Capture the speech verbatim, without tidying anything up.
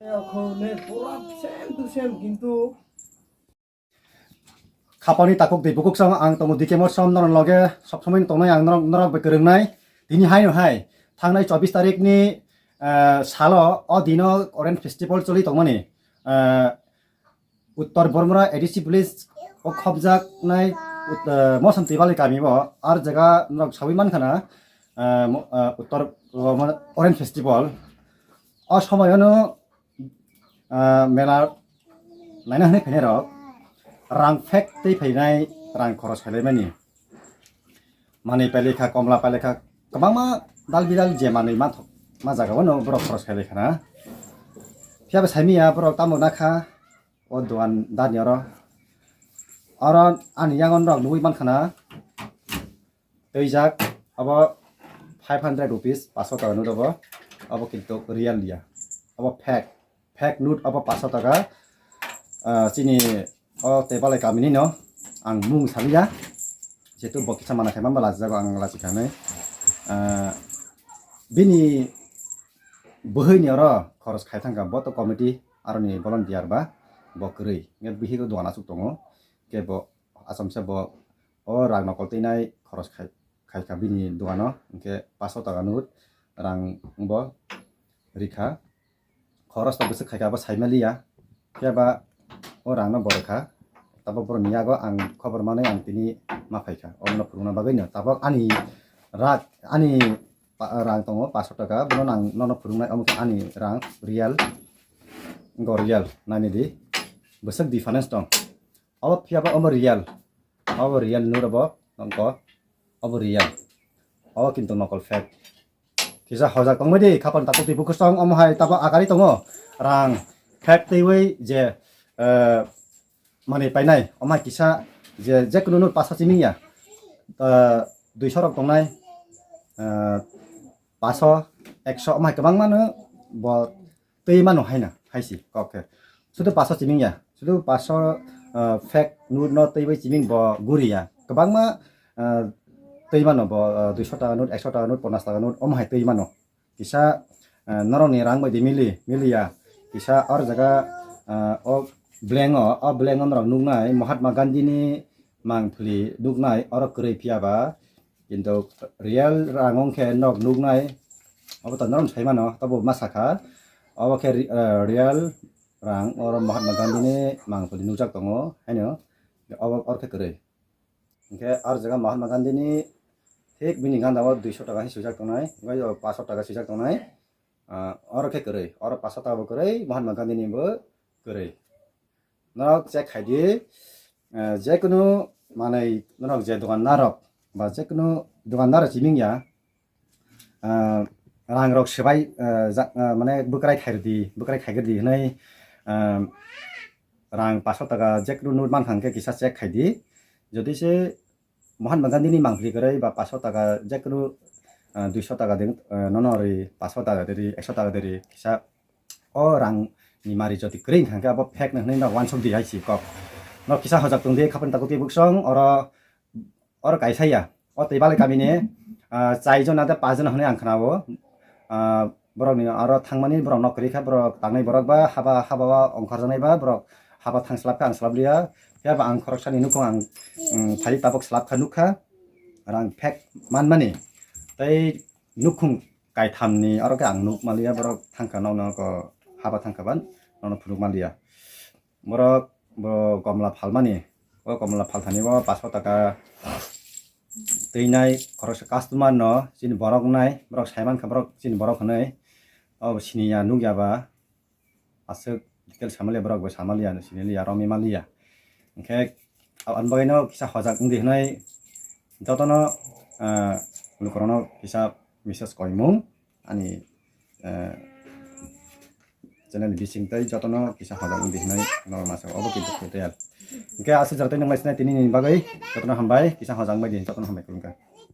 Okhone pura same to same, kintu khapani takuk di bukuk sama ang tongo D K Mor som norok loge sob somoi tongnai ang norok, norok bai kwrwngnai. Tini hai no hai thangnai chobbish tarik ni, eh, salo o dino Orange Festival choli tongmani. Eh, Uttor Bormura A D C village o khobjaknai ut-, eh, Mosam Tibali kami bo ar jaga norok sawi mankha na, eh, mo-, eh, Uttor Bormura Orange Festival. O somoyono, ah, mela naina hwnwi phainairok rang phek tei phainai rang khoros khailai mani. Manwi pailai kha, komla pailai kha, kwbangma dal bidal je manwi manthok ma jaga o no borok khoros khailai khana. Phiya bo saimanya borok tamo na kha o dogan darni oro. Oro ani yago norok nugwi mankhana. Twijak abo five hundred rupees, paso taka note abo, abo kintu real ya, abo fake, fake note abo paso taka. Ah, chini o Tebalai kamini no ang mung saliya, jehetu bo kisa mana khaima ba lachijago ang lachi khanai. Ah, bini bwhwi ni oro khoros khai thangkha bo to committee aroni volunteer ba bo kwrwi, bihik o dogan aswk tongo, khe bo asomsa bo o rang nokol twinai khoros khai, khaikha bini dogano, hinkhe paso taka note rang bo rikha. Khoros to bwswk khaikha abo saimaliya, phiya ba o rangno bo rwkha. Tabok borokni yago ang khobor manwi ang tini ma phaikha, omono phwrwngna bagwino. Tabok ani rak, ani pa-, rang tongo paso taka, bono nang nono phwrwngnai, omo khe ani rang real, go real, nainidi bwswk difference tong. Obo phiya ba omo real. Obo real note obo, nokol. Obo real. Obo kintu nokol fake. Kisa hojak tongbai di, khapang takuk twi bukhusong, omo hai tabo agari tongo. Rang fake twiwi je, eh, manwi painai, omo hai kisa je, jekunu note paso chiming ya. Eh, duiso rok tongnai. Eh, paso, ekso, omo hai kwbangma no bo twi mano haina, haisi kok khe. Sudu paso chiming ya, sudu paso, ah, fake note no twi bai chiming bo guri ya. Kwbangma, ah, twi mano bo, ah, duiso taka note, ekso taka note, ponchas taka note, omo hai twi mano. Kisa, ah, norokni rang bai di mili, mili ya. Kisa or jaga, ah, o blank o, o blank o norok nuknai Mahatma Gandhi ni mangpili nuknai, oro kwrwi phiya ba. Kintu real rang wngkhe nok nuknai, obo to norok sai mano, tobo ma sakha. Obo khe re-, eh, real rang, oro Mahatma Gandhi ni mangpili nukjak tongo, haino obo oro khe kwrwi. Hinkhe ar jaga Mahatma Gandhi ni thik bini ganda o duiso taka hinwi swijak tongnai, tei o paso taka swijak tongnai. Ah, oro khe kwrwi, oro paso taka bo kwrwi, Mahatma Gandhi ni bo kwrwi. Norok check khai di, eh, jekunu manwi norok je dogan narok ba jekunu dogan narok chiming ya, ah, rang rok swbai, eh, ja-, eh, mane bwkrai khai rwdi, bwkrai khai rwdi hwnwi, eh, rang paso taka jekunu note mankha hwnkhe kisa check khai di. Jodi se Mahatma Gandhi ni mangpili kwrwi ba paso taka jekunu, ah, duiso taka de, ah, nono ri, paso taka de ri, ekso taka de ri, kisa o rang ni mari jodi kwrwi wngkha hwnkhe abo fake no hwnwi no wansuk di hai si kok. No kisa hojak tong di khapang takuk twi buksong oro, oro kaisa ya. O tei balai kami ni, ah, chai jona tei pas jona hwnwi ang khna o. Ah, borok ni aro thangmani borok nok kwrwi kha, borok tangnai borok ba haba, haba o ongkhor jaknai ba borok haba thang slap kha ang slap liya. Phiya ba ang khoroksa ni nukhung ang, mm, phai tabok slap kha nukha. Rang fake manmani. Tei nukhung kaitham ni aro khe ang nuk maliya borok thang kha nok nok o haba thang kha ban nono phunuk maliya. Borok bo komla phalmani, o komla phalthani o paso taka twinai khoroksa customer no chini borok wngnai, borok sai mankha borok chini borok hwnwi, o siniya nukya ba aswk detail samaliya borok bo samaliya siniliya romwi maliya. Hinkhe aboni bagwino kisa hojak wngdi hwnwi jotono, ah, lukurokno kisa message koimung ani, eh, channel ni bising tei jotono kisa hojak wngdi hinwi norok masa obo kintu hotel. Hinkhe aswk jora tei nwnglai sinai tini ni bagwi jotono hambai, kisa hojak wngbai di, jotono hambai khulumkha.